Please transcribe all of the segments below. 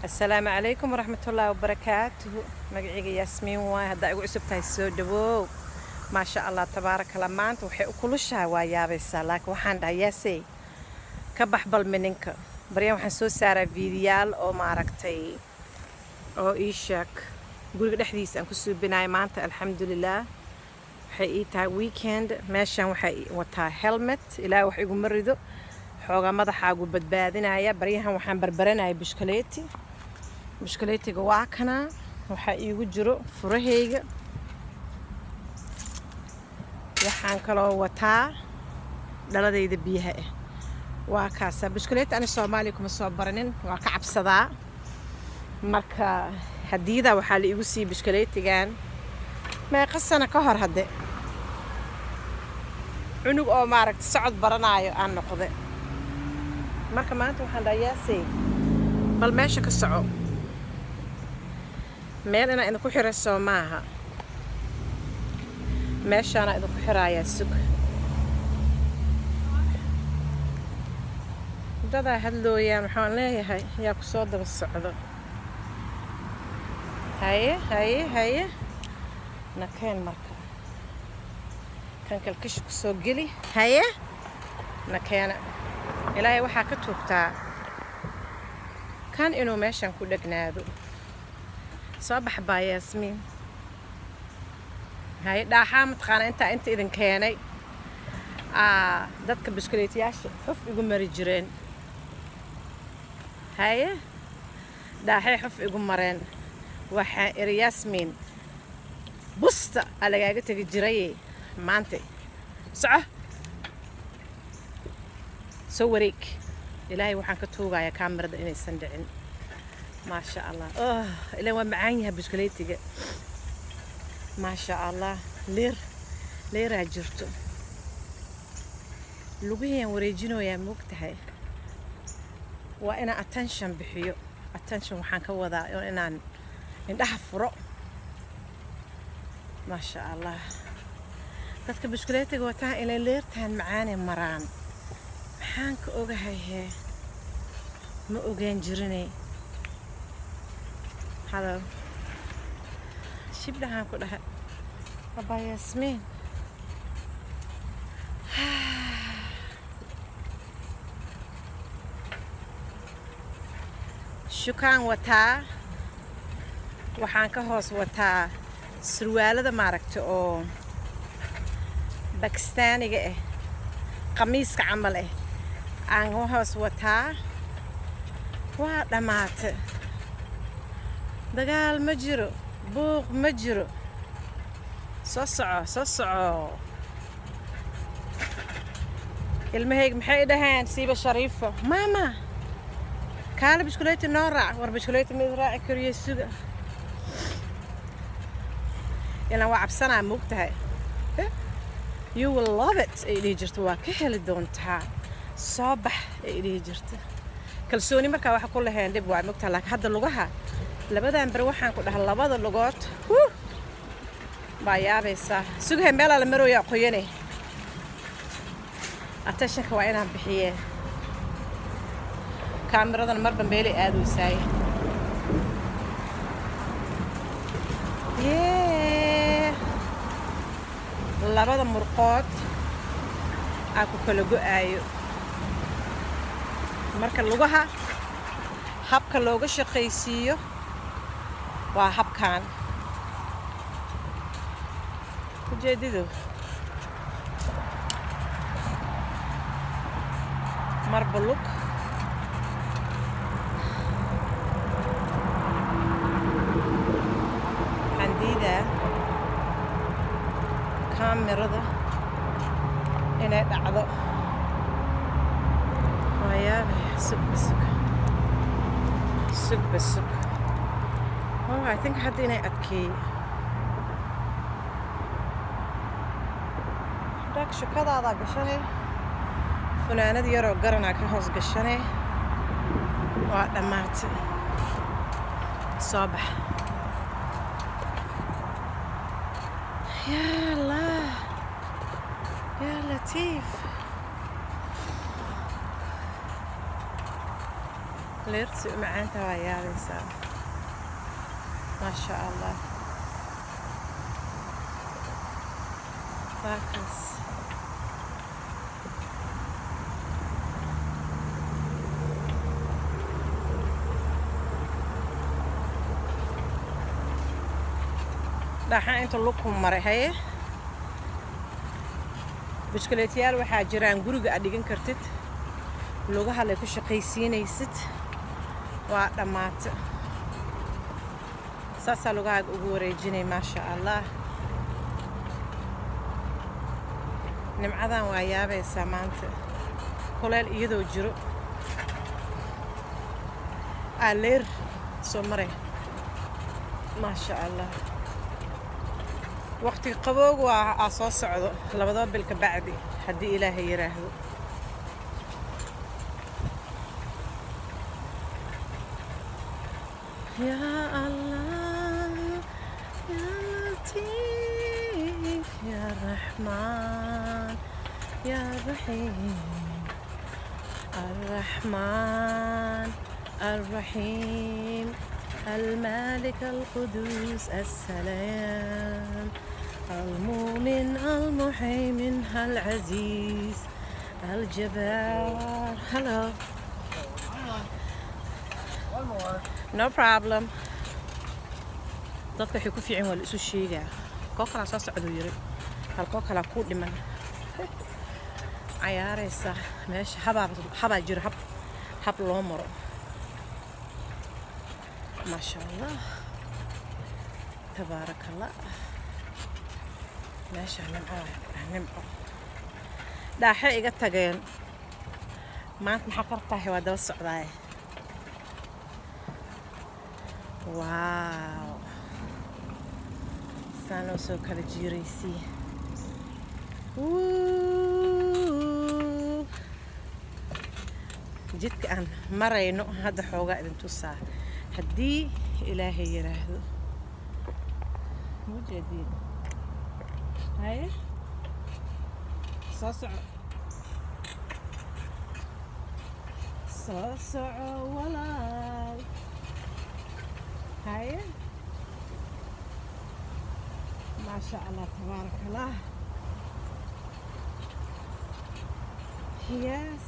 Assalaamu calaykum waraxmatullaahi wabarakaatuhu. Magacayga Yaasmiin waay. Haddaa igu cusub tahay, soo dhawoow. Maasha Allah, tabaaraka Allah. Maanta waxay u kulushahay, waa yaabaysaa, laakiin waxaan dhahay, yaasey, ka bax balmininka. Baryan waxaan soo saaraa fiidiyaal oo maaragtay oo ii sheeg guriga dhexdiisa aan ku suubinayo. Maanta, alxamdulilah, waxay ii tahay weekend. Meeshan waxay wataa helmet, ilaahay wax iguma rido, xoogaa madaxaagu badbaadinaya. Baryahan waxaan barbaranaya bushkaleeti. Bushkaleetiga waa kanaa. Waxaa iigu jiro furahayga. Waxaan kaloo wataa dhaladayda biyaha ah. Waa kaasa bushkaleeti. Ani Soomaaliya kuma soo baranin, waa ka cabsadaa. Marka hadiidaa waxaa la igu siiyey bushkaleetigan meeqa sano ka hor. Hadde cunug oo maaragta socod baranaayo aan noqde. Marka maanta waxaan dhaha, yaasey, bal meesha ka soco. Meel inaa idinku xiray soo maaha, meeshaanaa idinku xiraayaa. Sug, dadaa hadlooyaan. Waxaan leeyahay, yaa ku soo daba socdo? Haye, haye, haye, nakeen. Marka kan kalkish ku soo geli. Haye, nakeena. Ilaahay waxaa ka tuugtaa kan inuu meeshan ku dhegnaado. Soo bax baa Yaasmiin. Haye, dhaaxaa mataqaana intaa inta idin keenay, dadka bushkuleetiyaasha xuf igu mari jireen. Haye, dhaaxay xuf igu mareen. Waxaan iri, Yaasmiin, busta aa lagaaga tegi jiraye, maanta soco, soo wareeg. Ilaahay waxaan ka tuugayaa kaamirada inaysan dhicin. Maasha Allah, oh, ilan waa macaan yahay bushkuleetiga. Maasha Allah, leer leeraa jirto. Lugihiyaan wareejinoyaa, moogtahay. Waa inaan attention bixiyo. Attention waxaan ka wadaa inaan indhaha furo. Maasha Allah, dadka bushkuleetiga wataan inay leertaan macaanay maraan. Maxaan ka ogahay? Hee, ma ogaan jirinay. Halo, shibdhahaan ku dhahay, abaa Yaasmiin. Shukaan wataa. Waxaan ka hoos wataa surwaalada maaragta oo bakistaaniga ah, qamiiska camal ah aan ka hoos wataa. Waa dhammaate, dagaal ma jiro, buuq ma jiro. Soo soco, soo soco. Ilmahayga maxay dhaheen? Siiba Shariifo, "Maama, kaale bishkuleeti noo raac." War bishkuleeti ma raaci kariyo, suga. Ilaan waa cabsanaa, moog tahay. "You will love it," ay dhihi jirto. "Waa ka heli doontaa, soo bax," ay dhihi jirta. Kalsooni markaa waxa ku laheen dhib waa, mogtahay. Laakiin hadda lugaha labadan ber waxaan ku dhaha labada lugood baa yaabaysaa. Sugahay, meelaa la marooyaa qoyane. Attentionka waa inaan bixiyee. Kaamiradan marba meelay aadaysaay. Yee, labada murqood aa ku kala go-aayo. Marka lugaha habka looga shaqaysiiyo waa habkan ujeedidu. Marba lug. Waxaan diidaa kaamirada inay dhacdo. Waa yaabaya. Sugba, sug, sugba, sug. Oh, I think hadda inay adkeeyey. Dhag shukadaadaa gashanay, funaanad yaroo garanaa ka hoos gashanay. Waa dhammaatay, soo bax. Yaa Allah, yaa Latiif. Leerti macaanta waa yaabaysaa, maasha Allah. Waa kaas. Dhaxaa inta lugku maray. Haye, bushkuleetyaal waxaa jiraan guriga aad dhigan kartid, lugaha lay ku shaqaysiinaysid. Waa dhammaata, saasaa lugahaaga ugu wareejinay. Maasha Allah, nimcadan waa yaabaysaa. Maanta kuleel iyadoo jiro aa leer soo maray. Maasha Allah, waqtiga qabowga waa aa soo socdo labadaba bil ka bacdi, haddii Ilaahay yiraahdo. Ya Allah, ya Latiif, ya Raxmaan, ya Raxiim, الرحمن الرحيم، المالك القدوس السلام المؤمن المهيمن العزيز الجبار. Hello. One more. No problem. Dadka waxay ku fiican waa la isu sheegaa. Koo kalaa soo socduu yiri, hal koo kalaa kuu dhiman. Cayaaraysa meesha habaa habaa jiro, hab hab loo maro. Maasha Allah, tabaaraka Allah. Meesha nimco waa nimco. Dhaaxe iga tageen maanta. Maxaa qartahay? Waa daba socdaaye. Wow, saanoo soo kala jiiraysii. Wuu. Jidka aan marayno hadda xoogaa idin tusaa, haddii Ilaahay yiraahdo. Mujeediin? Haye, soo soco, soo soco walaal. Haye, maasha Allah, tabaaraka Allah. Yes.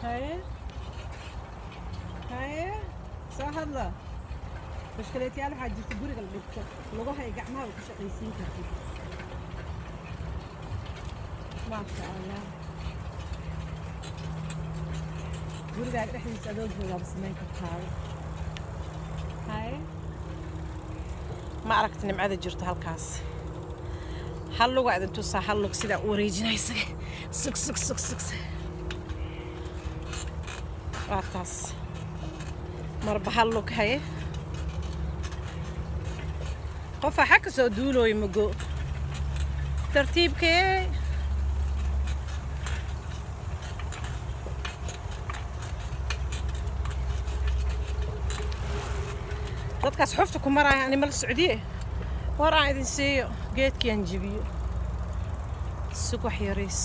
Haye, haye, soo hadla. Bashkaleetyaal waxaa jirta guriga la dhigto, lugaha iyo gacmaha ku shaqaysiin kartid. Maasha Allah, gurigaaga dhexdiisa adoo joogaaba samayn kartaaba. Haye, ma aragta nimcada jirto halkaas? Hal lugaa idin tusaa, hal lug sidaa u wareejinaysa. Sug, sug, sug, sug. Waa taas, marba hal lug. Haye, qofaa xag ka soo duulooyo mago. Tartiibkee. Dadkaas xufta ku maraya ani mala socdiye. War aan idin siiyo, geedkii aan jibiyo. Sug wax yariis.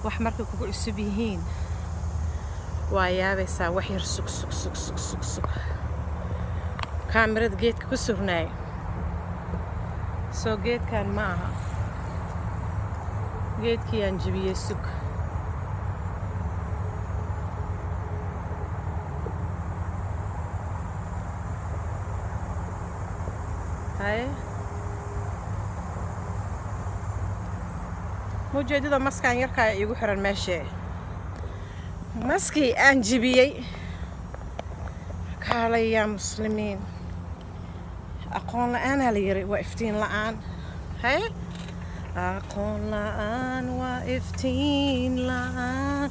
Wax markay kugu cusub yihiin waa yaabaysaa. Wax yar sug, sug, sug, sug, sug, sug. Kaamirada geedka ku surnaay soo geedkan ma aha, geedkii aan jibiyey. Sug. Haye, mujeedada maskaan yarkaa iigu xiran meeshee, maskii aan jibiyey. Kaalaya muslimiin, aqoon la-aanaa la yiri waa iftiin la-aan. Haye, aqoon la-aan waa iftiin la-aan.